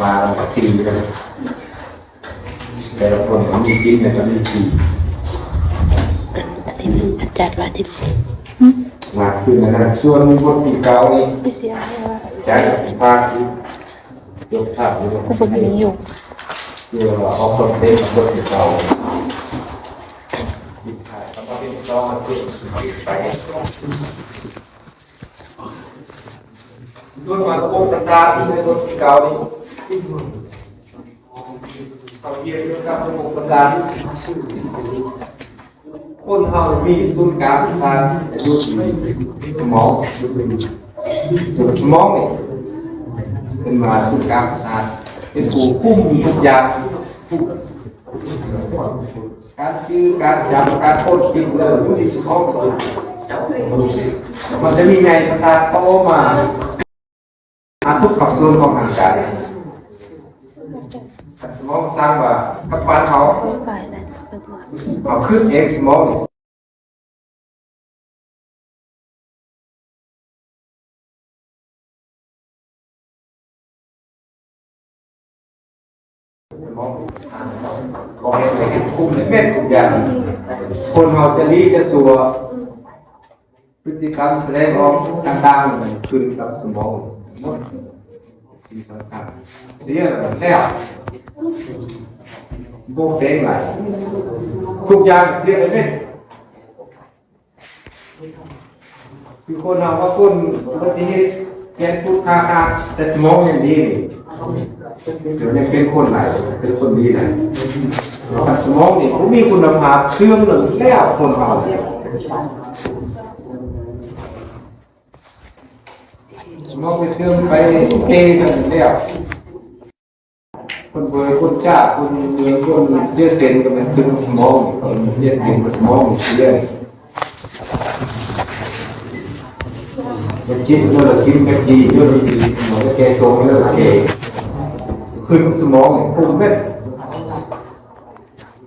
ວ່າກັນ ແຕ່ລະຄົນກໍມີກິນ ແລ້ວກໍມີຂີ່ ອັນນີ້ມັນຈັດວ່າທີ່ ມາຄືນນັ້ນ ສ່ວນບົດທີເກົ້ານີ້ ໄປເສຍໃຫ້ວ່າ ຈາກພາກທີ່ ຍົກພາບຢູ່ ກໍບໍ່ມີຢູ່ ເພື່ອວ່າອອກຄອນເທັນບົດທີເກົ້າ ຜິດພາດ ຄຳວ່າເປັນສອງ ມັນເປັນໄປ ສ່ວນມາລະບົບປະສາດທີ່ໃນບົດທີເກົ້ານີ້ ເຮົາຮຽນກ່ຽວກັບລະບົບປະສາດ ຄົນເຮົາມີສູນກາງປະສາດຢູ່ທີ່ສະໝອງ ສະໝອງນີ້ເປັນວ່າສູນກາງປະສາດ ເປັນຜູ້ຄຸມທຸກຢ່າງ ການຈື່ ການຈຳ ການຄົ້ນຄິດເລື່ອງຢູ່ທີ່ສະໝອງ ມັນຈະມີໃຍປະສາດຕໍ່ມາ ຫາທຸກພາກສ່ວນຂອງຮ່າງກາຍ ສະໝອງສັ່ງວ່າກັບບ້ານເຮົາ ເຮົາຄິດເອງ ສະໝອງ ສະໝອງ ບອກໃຫ້ເຮັດ ຄຸມເຮັດທຸກຢ່າງ ຄົນເຮົາຈະດີຈະຊົ່ວ ພຶດຕິກຳສະແດງອອກຕ່າງໆ ຂຶ້ນກັບສະໝອງໝົດ ສິ່ງສຳຄັນ ເສຍແລ້ວ ບໍ່ແປງຫຼາຍ ທຸກຢ່າງເສຍໄປເໝິດ. ຄືຄົນເຮົາວ່າຄົນອຸບັດຕິເຫດ ແຂນພຸດຂາຂາດ ແຕ່ສະໝອງຍັງດີນີ້ ດຽວນີ້ເປັນຄົນຫຼາຍ ເປັນຄົນດີຫຼາຍ ຄັນສະໝອງນີ້ບໍ່ມີຄຸນນະພາບ ເສື່ອມແລ້ວ ຄົນເຮົາ ສະໝອງໄປເສື່ອມໄປເກກັນແລ້ວ. ຄົນເບີ ຄົນຈ້າ ຄົນເມືອງ ຄົນເສຍເສັ້ນກໍແມ່ນເປັນສະໝອງ ຄົນເສຍເສັ້ນກໍສະໝອງເສຍ ໄປກິນເລີກກິນ ໄປກີເລີກກີ ສະໝອງໄປແກ່ສົ່ງເລີກແກ່ ຂຶ້ນສະໝອງນີ້ ຄຸມແມ່ນ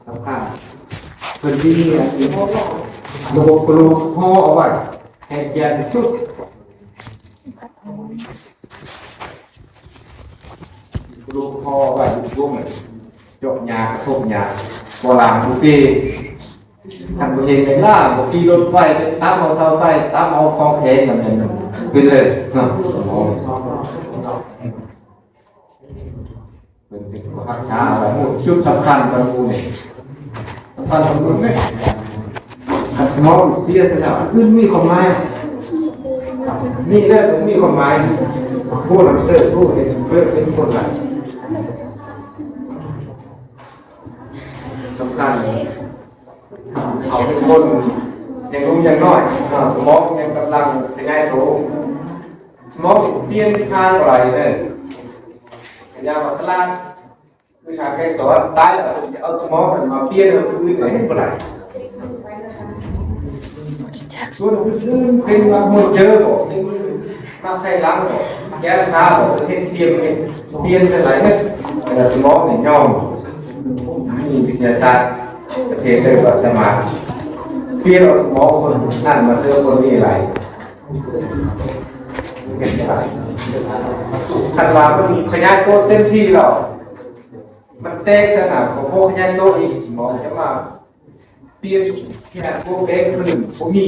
ສຳຄັນ ເພິ່ນມີອັນນີ້ ລະບົບກະດູກຫໍ່ເອົາໄວ້ ໃຫ້ແກ່ນທີ່ສຸດ. ລູກພໍ່ໄວ້ຢູ່ວົງ ຈົກຫຍ້າ ກະທົບຫຍ້າ ບໍ່ລ້າງບໍ່ຕີ ຄັນບໍ່ເຫັນແມ່ນລ້າງ ບໍ່ຂີ່ລົດໄຟ ຕຳເອົາເສົາໄຟ ຕຳເອົາຂອງແຂງ ນັ້ນແມ່ນເປັນເລີຍເນາະ ສະໝອງ. ເພິ່ນເປັນຜູ້ຮັກສາເອົາໄວ້ ຈຸດສຳຄັນຂອງໝູ່ນີ້ ສຳຄັນຂອງໝູ່ນີ້ ຄັນສະໝອງເສຍຊະແລ້ວ ອື່ນມີຄວາມໝາຍ ມີແລ້ວບໍ່ມີຄວາມໝາຍ ຜູ້ນຳເສີດ ຜູ້ເຮັດເພິ່ນເປັນຄົນຫຼາຍ ສຳຄັນ ເຂົາເປັນຄົນຍັງໜຸ່ມຍັງນ້ອຍ ສະໝອງຍັງກຳລັງຂະຫຍາຍໂຕ ສະໝອງປ່ຽນທາງບໍ່ໄດ້ເດີ ກະຢ່າວ່າສະຫຼາດ ຄືທາງໄກສອນ ຕາຍແລ້ວເພິ່ນຈະເອົາສະໝອງນັ້ນມາປ່ຽນໃຫ້ຄົນອື່ນກໍເຮັດບໍ່ໄດ້ ສ່ວນອື່ນໆ ເປັນມາໂຮເຈີບໍ່ ເປັນມາໄຂ່ຫຼັງບໍ່ ແກ້ວຕາບໍ່ ເຮັດປ່ຽນ ປ່ຽນຈັ່ງໃດເນາະ ແຕ່ສະໝອງນີ້ຍອມ ມີວິທະຍາສາດປະເທດເດີວ່າສາມາດປ່ຽນເອົາສະໝອງຄົນນັ້ນມາເສີມຄົນນີ້ໄດ້ ຄັນວ່າມັນຂະຫຍາຍໂຕເຕັມທີ່ແລ້ວ ມັນແຕກຊະນະ ກໍບໍ່ຂະຫຍາຍໂຕອີກ ສະໝອງຈະມາປ່ຽນ ຂະຫຍາຍໂຕແປງພື້ນບໍ່ມີ